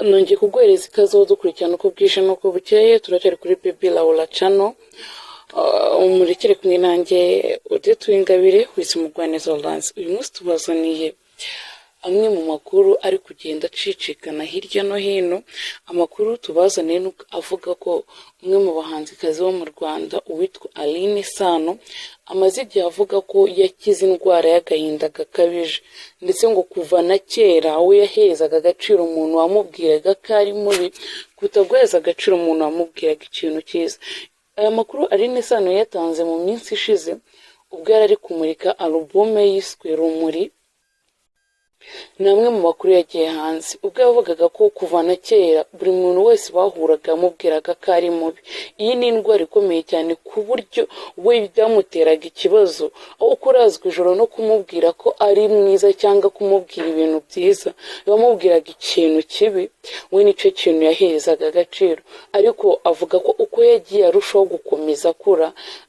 Nongeye kuguhereza ikaze wo dukurikirana uko bwije n'uko bukeye. Turacyari kuri Baby Laura Channel. Umurekere kumwe nanjye Odette Uwingabire wise Umugwaneza Laurence. Uyu munsi tubazaniye amwe mu makuru ari kugenda acicikana hirya no hino. Amakuru tubazaniye nuko avuga ko umwe mu bahanzikazi bo mu Rwanda, uwitwa Aline Sano, amaze igihe avuga ko yakize indwara y'agahinda gakabije, ndetse ngo kuva na kera we yaherezaga agaciro umuntu wamubwiraga ko ari mubi kutaguhereza agaciro umuntu wamubwiraga ikintu cyiza. Aya makuru Aline Sano yatanze mu minsi ishize ubwo yari ari kumurika alubume yiswe Rumuri. Ni amwe mu makuru yagiye hanze ubwo yavugaga ko kuva na kera buri muntu wese bahuraga yamubwiraga ko ari mubi. Iyi ni indwara ikomeye cyane, ku buryo we byamuteraga ikibazo, aho kurazwa ijoro no kumubwira ko ari mwiza cyangwa kumubwira ibintu byiza. Yamubwiraga ikintu kibi, we nicyo kintu yaherezaga agaciro. Ariko avuga ko uko yagiye arushaho gukomeza akura,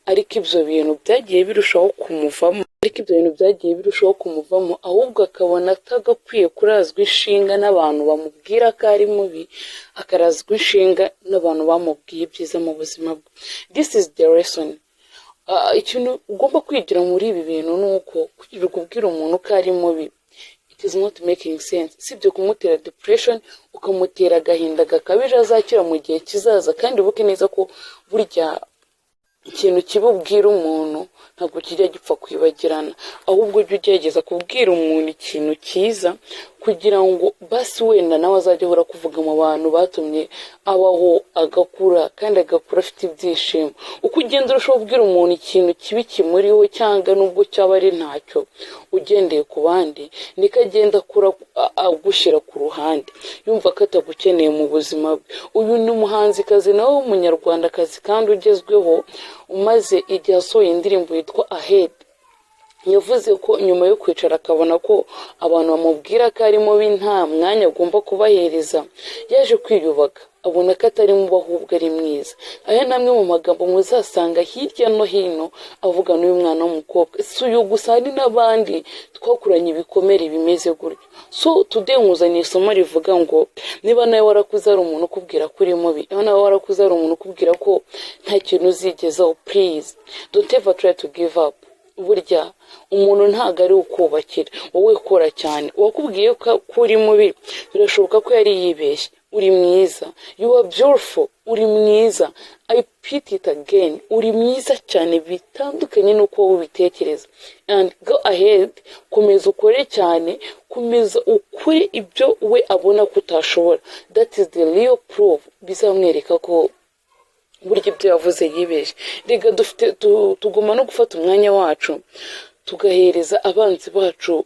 ariko ibyo bintu byagiye birushaho kumuvamo, ariko ibyo bintu byagiye birushaho kumuvamo, ahubwo akabona atagakwiye kurazwa ishinga n'abantu bamubwira ko ari mubi, akarazwa ishinga n'abantu bamubwiye ibyiza mu buzima bwe. This is the lesson. Ikintu ugomba kwigira muri ibi bintu ni uko kubwira umuntu ko ari mubi, it is not making sense, sibyo kumutera depression, ukamutera agahinda gakabije azakira mu gihe kizaza. Kandi wibuke neza ko burya ikintu kibi ubwira umuntu ntabwo kijya gipfa kwibagirana. Ahubwo ujye ugerageza kubwira umuntu ikintu cyiza, kugira ngo basi wenda nawe azajya ahora kuvuga mu bantu batumye abaho, agakura, kandi agakura afite ibyishimo. Uko ugenda urushaho kubwira umuntu ikintu kibi kimuriho, cyangwa nubwo cyaba ari ntacyo ugendeye ku bandi, niko agenda akura agushyira ku ruhande, yumva ko atagukeneye mu buzima bwe. Uyu ni umuhanzikazi nawe w'Umunyarwandakazi kandi ugezweho, umaze igihe asohoye indirimbo yitwa Ahead. Yavuze ko nyuma yo kwicara akabona ko abantu bamubwira ko ari mubi nta mwanya agomba kubahereza, yaje kwiyubaka, abona ko atari mubi ahubwo ari mwiza. Aya ni amwe mu magambo muzasanga hirya no hino avuga n'uyu mwana w'umukobwa. Si uyu gusa, hari n'abandi twakuranye ibikomere bimeze gutyo. So today nkuzaniye isomo rivuga ngo niba nawe warakuze ari umuntu ukubwira ko uri mubi, niba nawe warakuze ari umuntu ukubwira ko nta kintu uzigezaho, please don't ever try to give up. Burya umuntu ntabwo ari ukubakira, wowe kora cyane. Uwakubwiye ko uri mubi birashoboka ko yari yibeshye. Uri mwiza, you are beautiful, uri mwiza. I repeat it again, uri mwiza cyane bitandukanye n'uko wowe ubitekereza. And go ahead, komeza ukore cyane, komeza ukore ibyo we abona ko utashobora. That is the real proof bizamwereka ko burya ibyo yavuze yibeshye. Reka dufite tugomba no gufata umwanya wacu tugahereza abanzi bacu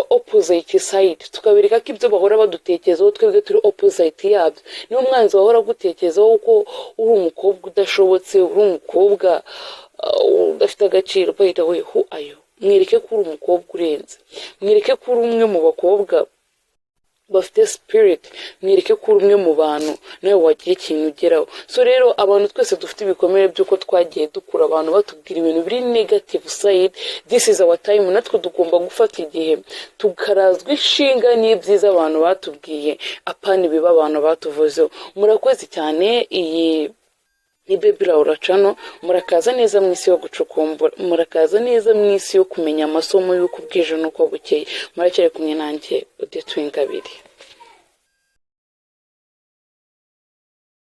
opposite side, tukabereka ko ibyo bahora badutekerezaho twebwe turi opposite yabyo. Niba umwanzi wahora agutekerezaho ko uri umukobwa udashobotse, uri umukobwa udafite agaciro, by the way, who are you? Mwereke ko uri umukobwa urenze, mwereke ko uri umwe mu bakobwa bafite spirit, mwereke ko uri umwe mu bantu nawe wagira ikintu ugeraho. So rero abantu twese dufite ibikomere by'uko twagiye dukura abantu batubwira ibintu biri negative side, this is our time. Natwe tugomba gufata igihe tukarazwa ishinga n'ibyiza abantu batubwiye, apana ibibi abantu batuvuzeho. Murakoze cyane. Iyi ni Baby Laura Channel. Murakaza neza mu isi yo gucukumbura, murakaza neza mu isi yo kumenya amasomo y'uko bwije n'uko bukeye. Muracyari kumwe nanjye Odette Uwingabire.